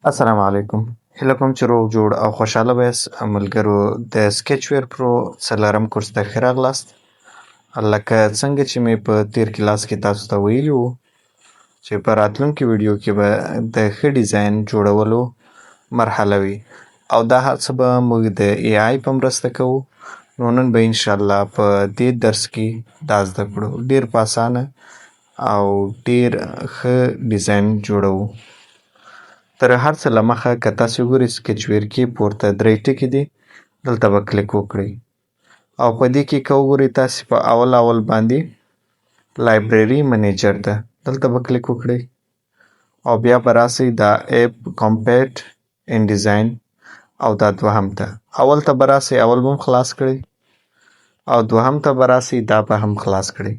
السلام علیکم، هیله کوم چې روغ جوړ او خوشحاله به یاست. ملګرو، د سکیچویر پرو څلورم کورس ته ښه راغلاست. لکه څنګه چې مې په تېر کلاس کې تاسو ته ویلي وو چې په راتلونکي ویډیو کې به د ښه ډیزاین جوړولو مرحله وي او دا هرڅه به موږ د AI په مرسته کوو. نو نن به انشاءالله په دې درس کې دا زده کړو، ډېر په اسانه او ډېر ښه ډیزاین جوړوو. تر هر څه له مخه که تاسو وګورئ، سکیچویر کې پورته درې ټکي دي، دلته به کلیک وکړئ او په دې کې که وګورئ تاسو په اول اول باندې library manager ده، دلته به کلیک وکړئ او بیا به راسئ دا App Compat InDesign او دا دوهم ته. اول ته به راسئ، اول به هم خلاص کړئ او دوهم ته به راسئ، دا به هم خلاص کړئ.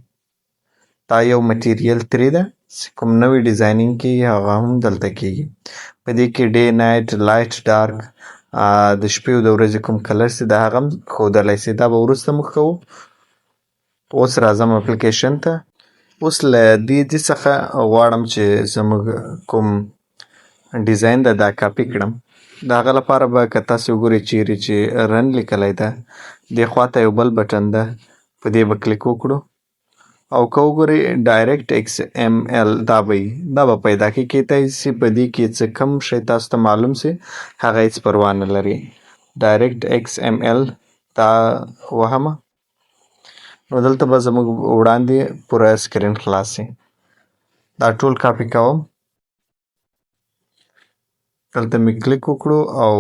دا یو Material 3 ده چې کوم نوی designing کېږي هغه هم دلته کېږي. په دې کې day، night، light، dark، د شپې او د ورځې کوم color سي دا هغه هم ښودلی سي. دا به وروسته موږ کوو. اوس راځم اپلیکیشن ته. اوس له دې ځای څخه غواړم چې زموږ کوم ډیزاین ده دا کاپي کړم. د هغه لپاره به که تاسو وګورئ چیرې چې run لیکلی ده، دې خواته یو بل بټن ده، په دې به کلیک وکړو او که وګورئ Direct XML دا به وي، دا به پیدا کړي. کیدای سي په دې کې څه کم شی تاسو ته معلوم سي، هغه هیڅ پروا نه لري. Direct XML دا وهمه، نو دلته به زموږ وړاندې پوره screen خلاص سي. دا ټول کاپي کوم، دلته مې کلیک وکړو او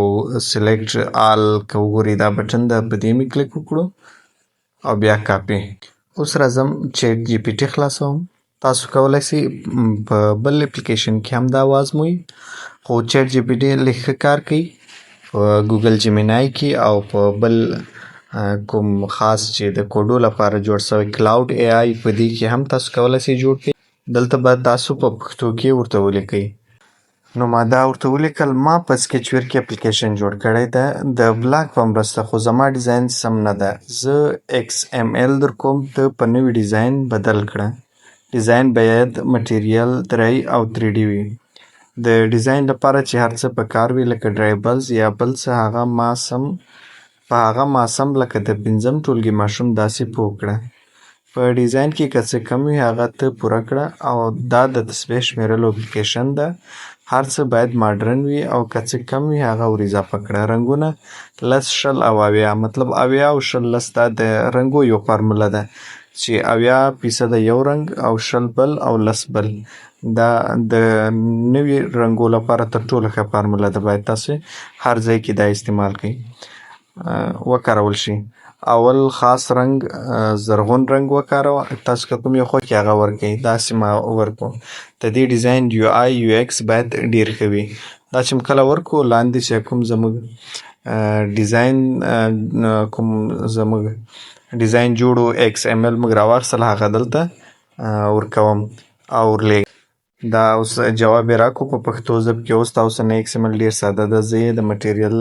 select all که وګورئ دا بټن ده، په دې مې کلیک وکړو او بیا کاپي. اوس راځم ChatGPT خلاصوم. تاسو کولی شئ په بل اپلیکیشن کې هم دا وازموئ، خو ChatGPT لږ ښه کار کوي په Google Gemini کې او په بل کوم خاص چې د کوډو لپاره جوړ شوی Claude AI، په دې کې هم تاسو کولی شئ جوړ کړئ. دلته به تاسو په پښتو کې ورته ولیکئ. نو ما دا ورته ولیکل: ما په سکیچویر کې اپلیکیشن جوړ کړی ده د بلاک په مرسته، خو زما ډیزاین سم نه ده. زه XML در کوم، ته په نوي ډیزاین بدل کړه. ډیزاین باید Material 3 او 3D وي. د ډیزاین لپاره چې هر څه په کار وي لکه drawable یا بل څه، هغه ما سم په هغه ما سم لکه د پنځم ټولګي ماشوم داسې پوه کړه. په ډیزاین کې که څه کم وي هغه ته پوره کړه او دا د تسبیح شمیرلو اپلیکیشن ده، هر څه باید ماډرن وي او که څه کم وي هغه ور اضافه کړه. رنګونه 10، 20 او 70، مطلب 70 او 20 10، دا د رنګو یو فارموله ده چې 70 فیصده یو رنګ او 20 بل او 10 بل. دا د نوي رنګو لپاره تر ټولو ښه فارموله ده، باید تاسو هر ځای کې دا استعمال کړئ، وکارول شي. اول خاص رنګ زرغون رنګ وکاروه. تاسو که کوم یو خوښ هغه ورکړئ، داسې ما ورکړو. د دې ډیزاین UI UX باید ډیر ښه وي. دا چې کله ورکو، لاندې چې کوم زموږ ډیزاین، کوم زموږ ډیزاین جوړو XML موږ راواخیستل، هغه دلته ورکوم او ورلېږم. دا اوس جواب یې راکړو په پښتو ژبه کې. اوس تاسو نه XML ډیر ساده ده. زه یې د Material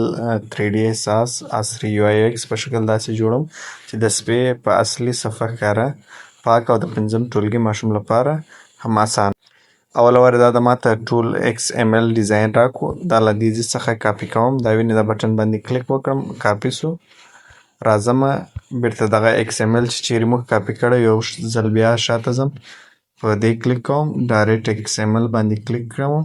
3D احساس عصري UI UX په شکل داسې جوړوم چې د سپې په اصلي صفحه ښکاره، پاک او د پنځم ټولګي ماشوم لپاره هم اسان. اول وار دا د ماته ټول XML ډیزاین راکو. دا له دې ځای څخه کاپي کوم. دا وینې، دا بټن باندې کلیک وکړم، کاپي سو. راځم بیرته دغه XML چې چیرې موږ کاپي کړی، یو ځل بیا شاته ځم، په دې کلیک کوم، Direct XML باندې کلیک کوم،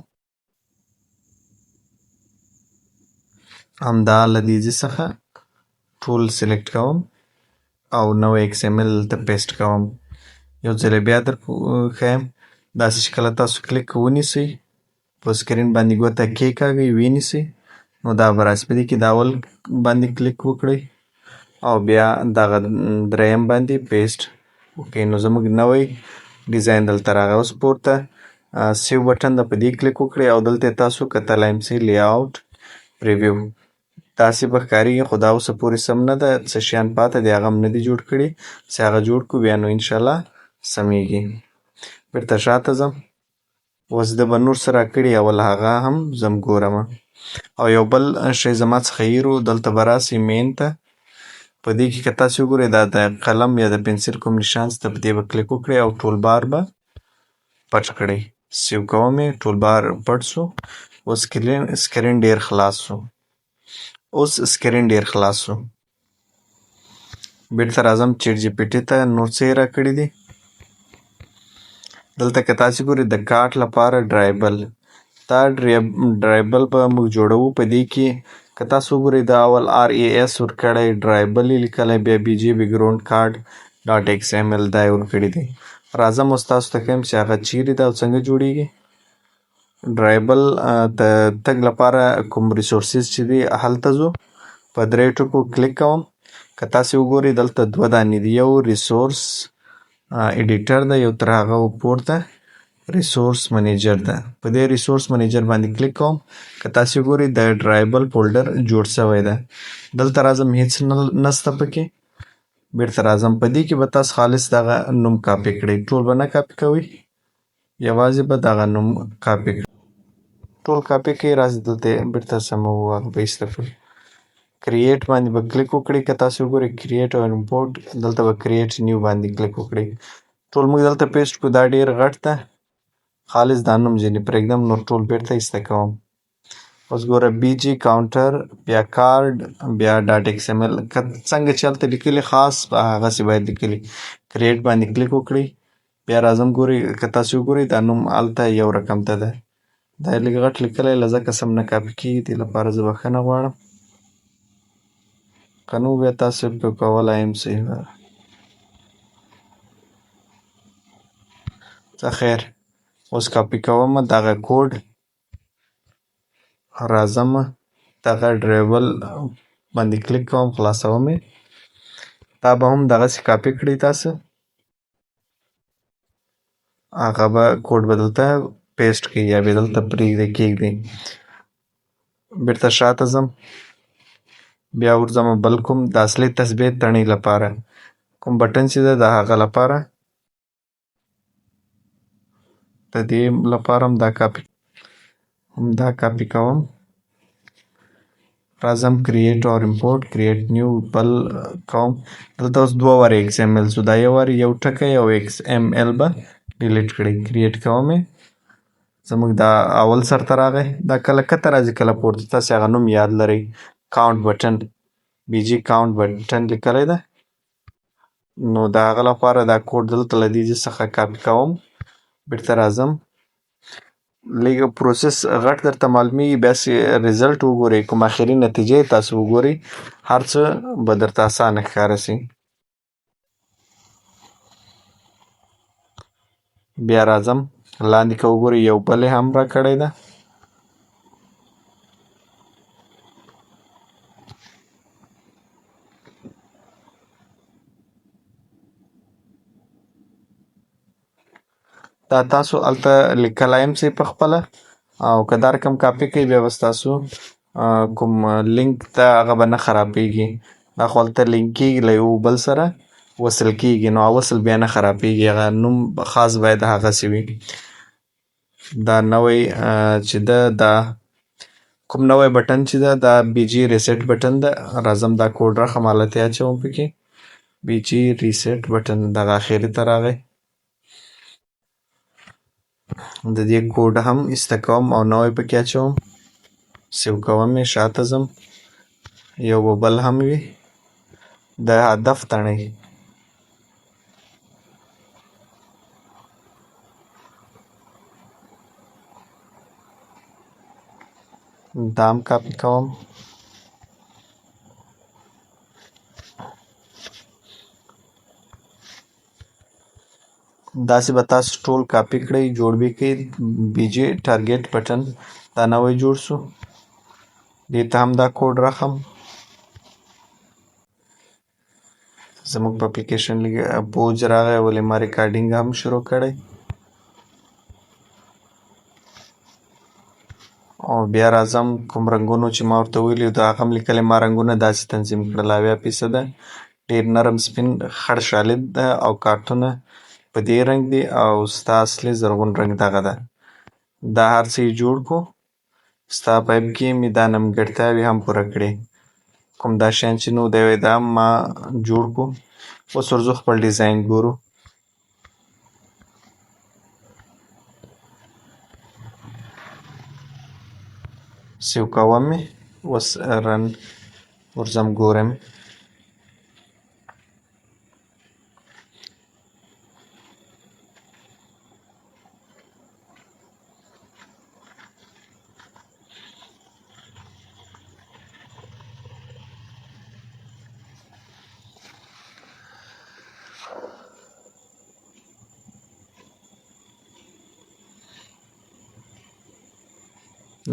همدا له دې ځای څخه ټول select کوم او نوی XML ته paste کوم. یو ځل بیا در ښیم. داسې چې کله تاسو کلیک ونیسئ، په screen باندې ګوته کېکاږئ، وینیسئ، نو دا به راسي. په دې کې د اول باندې کلیک وکړئ او بیا دغه دریم باندې paste وکړئ، نو زموږ نوی ډیزاین دلته راغی. اوس پورته save بټن ده، په دې کلیک وکړئ او دلته تاسو کتلی هم سئ layout preview. داسې به ښکارېږي، خو دا اوسه پورې سم نه ده، څه شیان پاته دي، هغه هم نه دي جوړ کړي. چې هغه جوړ کړو بیا نو انشاءالله سمیږي. بیرته شاته ځم. اوس ده به نور څه راکړي، اول هغه هم ځم ګورم. او یو بل شی زما څخه هېر و. دلته به راسئ main ته. په دې کې که تاسو وګورئ دا د قلم یا د پنسل کوم نشان شته، په دې به کلیک وکړئ او toolbar به پټ کړئ. save کوم یې، toolbar پټ سو. اوس screen ډیر خلاص شو. اوس screen ډیر خلاص شو. بیرته راځم ChatGPT ته، نور څه یې راکړي دي. دلته که تاسې ګورئ د کارت لپاره drawable، دا drawable به موږ جوړوو. په دې کې که تاسو وګورئ دا اول RES ورکړی، drawable یې لیکلی، بیا BG background card dot XML دا یې ورکړي دي. راځم اوس تاسو ته ښیم چې هغه چیرې ده او څنګه جوړیږي. drawable د تګ لپاره کوم resources چې دي هلته ځو، په درې ټکو کلیک کوم. که تاسې وګورئ دلته دوه دانې دي، یو resource editor ده، یو تر هغه پورته resource manager ده. په دې resource manager باندې کلیک کوم. که تاسې وګورئ د drawable folder جوړ شوی ده. دلته راځم، هیڅ نشته پکې. بیرته راځم، په دې کې به تاسو خالص دغه نوم کاپي کړئ، ټول به نه کاپي کوئ، یوازې به دغه نوم کاپي کړئ. ټول کاپي کړئ، راځئ دلته یې بیرته سموو، هغه به ایسته کړو. create باندې به کلیک وکړئ. که تاسو وګورئ create او import، دلته به create new باندې کلیک وکړئ. ټول موږ دلته paste کړو، دا ډیر غټ ده، خالص دا نوم ځینې پرېږدم، نور ټول بیرته ایسته کوم. اوس ګوره BG counter، بیا کارډ، بیا dot XML، که څنګه چې هلته لیکلي خاص به هغسې باید لیکلي. create باندې کلیک وکړئ. بیا راځم ګورئ، که تاسو وګورئ دا نوم هلته یو رقم ته ده، دا یې لږ غټ لیکلی له ځکه سم نه کاپي کېږي، دې لپاره زه بښنه غواړم. که نو بیا تاسو په کولای هم سئ. څه خیر، اوس کاپي کوم دغه کوډ، راځم دغه drawable باندې کلیک کوم، خلاصوم یې. دا به هم دغسې کاپي کړئ تاسو، هغه به کوډ به دلته paste کړئ یا به دلته پرېږدئ کېږدئ. بیرته شاته ځم، بیا ورځم بل کوم د اصلي تسبیح تڼۍ لپاره کوم بټن چې ده د هغه لپاره، د دې لپاره هم دا کاپي کوم. راځم create or import، create new بل کوم. دلته اوس دوه وارې XML شو، دا یو وارې یو ټکی او XML به delete کړئ. create کوم یې، زموږ دا اول سر ته راغی، دا کله کته راځي کله پورته، تاسې هغه نوم یاد لرئ. count button، BG count button لیکلی ده، نو د هغه لپاره دا کوډ دلته له دې څخه کاپي کوم. بیرته راځم، لږ process غټ درته معلومیږي، بیا چې result وګورئ، کوم اخري نتیجه یې تاسو وګورئ، هر څه به درته اسانه ښکاره شي. بیا راځم لاندې که وګورئ یو بل یې هم راکړی ده. دا تاسو هلته لیکلی هم سئ په خپله، او که دا رقم کاپي کړئ بیا به ستاسو کوم لینک ته هغه به نه خرابېږي. دا خو هلته لینک کېږي له یو بل سره وصل کېږي، نو وصل بیا نه خرابېږي، هغه نوم خاص باید هغسې وي. دا نوی چې ده، دا کوم نوی بټن چې ده، دا BG reset button ده. راځم دا کوډ رقم حالت یې اچوم پکې، BG reset button دغه اخري ته راغی. د دې کوډ هم ایسته کوم او نوی پکې اچوم، save کوم یې، شاته ځم، یو به بل هم وي د هدف تڼۍ. دا هم کاپي کوم. داسې به تاسو ټول کاپي کړئ، جوړ به کړئ. BG target button دا نوی جوړ شو، دې ته هم دا کوډ رقم. زموږ په اپلیکیشن لږ بوج راغی، ولې ما recording هم شروع کړی. او بیا راځم کوم رنګونو چې ما ورته ویلي دا هغه هم لیکلی، ما رنګونه داسې تنظیم کړل، 70% ډېر نرم سپین خړ شالید ده او کارتونه په دې رنګ دي، او ستا اصلي زرغون رنګ دغه ده. دا هر څه یې جوړ کړو، ستا په app کې مې دا نیمګړتیاوې هم پوره کړې، کوم دا شیان چې نو دی وایي دا ما جوړ کړو. اوس ورځو خپل ډیزاین ګورو. save کوم مې. اوس run ورځم ګورم.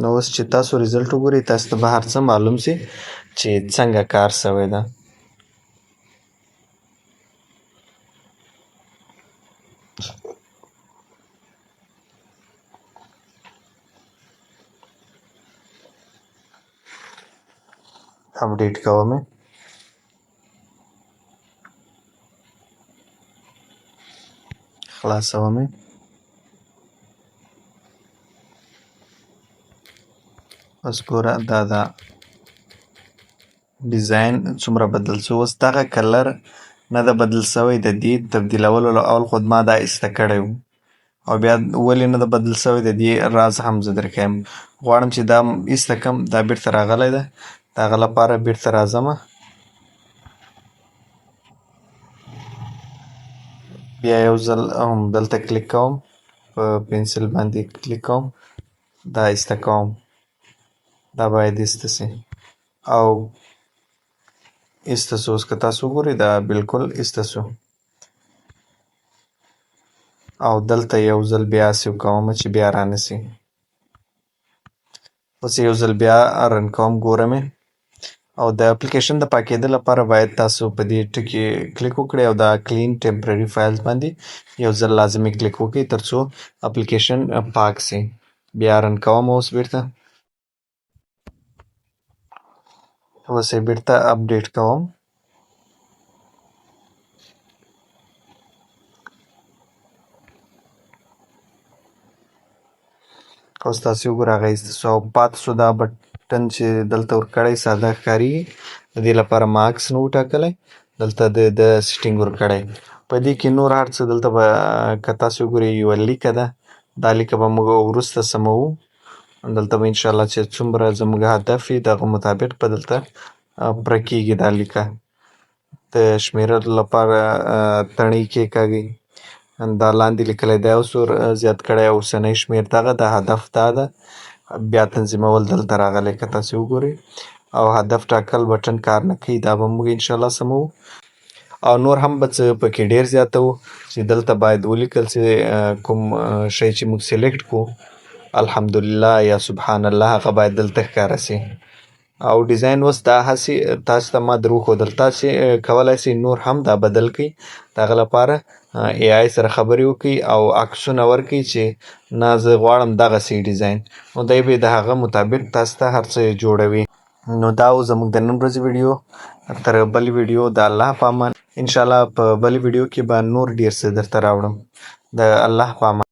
نو اوس چې تاسو result وګورئ، تاسو ته به هر څه معلوم سي چې څنګه کار سوی ده. update کوم یې. خلاصوم یې. اوس ګوره دا design څومره بدل سو. اوس دغه color نه ده بدل سوی. د دې تبدیلولو له اول خو ما دا ایسته کړی و، او بیا ولې نه ده بدل سوی، د دې راز هم زه درښیم. غواړم چې دا ایسته کم، دا بیرته راغلی ده. د هغه لپاره بیرته راځم، بیا یو ځل هم دلته کلیک کوم، په pencil باندې کلیک کوم، دا ایسته کوم. دا باید ایسته سي او ایسته سو. اوس که تاسو وګورئ، دا بالکل ایسته سو. او دلته یو ځل بیا save کوم چې بیا رانسي. اوس یو ځل بیا run کوم، ګورم یې. او د اپلیکیشن د پاکېدو لپاره باید تاسو په دې ټکي کلیک وکړئ او دا clean temporary files باندې یو ځل لازمي کلیک وکړئ ترڅو اپلیکیشن پاک سي. بیا run کوم اوس بیرته. اوس یې بیرته update کوم. اوس تاسو وګوره، هغه ایسته سو او پاتې سو. دا button چې دلته ورکړی ساده ښکاري، د دې لپاره ما عکس نه و ټاکلی، دلته د setting ورکړی. په دې کې نور هر څه دلته به که تاسو وګورئ، یوه لیکه ده. دا لیکه به موږ وروسته سموو. دلته به انشاءالله چې څومره زموږ هدف وي، د هغه مطابق به دلته پوره کېږي. دا لیکه د شمېرلو لپاره تڼۍ کېکاږئ. دا لاندې لیکلی دی، اوس ور زیات کړی. اوسنی شمېر دغه د هدف دا ده. بیا تنظیمول دلته راغلی که تاسو وګورئ. او هدف ټاکل button کار نه کوي، دا به موږ انشاءالله سموو او نور هم به څه پکې ډېر زیاتوو چې دلته باید ولیکل سي کوم شی چې موږ select کړو، الحمدلله یا سبحان الله، هغه باید دلته ښکاره سي. او design اوس دا هسې تاسو ته ما در وښودل. تاسې کولای سئ نور هم دا بدل کړئ. د هغه لپاره AI سره خبرې وکړئ او عکسونه ورکړئ چې نه، زه غواړم دغسې design، نو دی به د هغه مطابق تاسو ته هر څه جوړوي. نو دا و زموږ د نن ورځې ویډیو. تر بلې ویډیو د الله په امان. انشاءالله په بلې ویډیو کې به نور ډېر څه درته راوړم. د الله په امان.